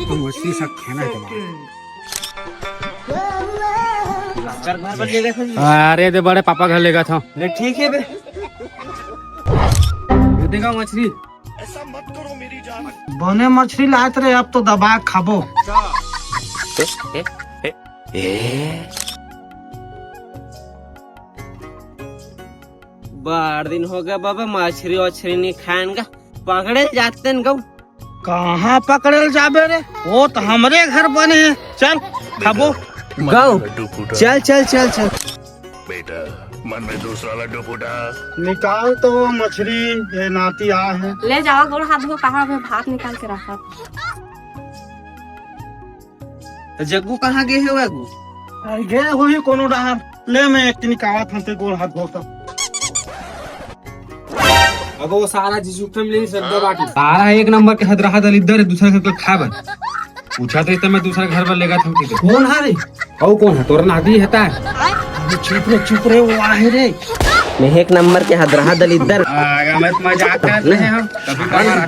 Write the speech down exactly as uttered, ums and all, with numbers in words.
तो मछली सब खाना है तुम्हारा। अरे दे बड़े पापा घर लेगत हंव। ले ठीक हे बे। दे देगा मछली। बने मछली लात रे, अब तो दबा के खाबो। बड़ दिन हो गया बाबा, मछरी वछरी नहीं खाएन गा, पकड़े जाते न गऊ। कहाँ पकड़े ल जाबे रे, वो तो हमरे घर बने हे। चल खाबो। गऊ, चल चल चल चल। बेटा, मन में दूसरा लड्डू फूटा। निकाल तो वो मछरी, ये नाती आ है। ले जावा गोड़ हाथ धो, कहाँ अभी भात निकाल के रखा। तो जग्गू कहाँ गे हे वो? अरे गे होही कोनो डहार। ले मैं एक निकावत हंव ते गोड़ हाथ धो तब। अब वो सारा जिसु फैमिली श्रद्धा बाटी। सारा एक नंबर के हदरहा दलिद्दर हे, दूसरा घर के खाए बर। पूछा तो इतना मैं दूसरा घर बर लेगत हंव। ठीक है, कौन है रे? अउ कौन है? तोर नाती हे ता? अरे चुप रे, चुप रे, वो आहे रे। मैं एक नंबर के हदरहा दलिद्दर। आगा मैं मजाक करते हैं हम। कभी कभार।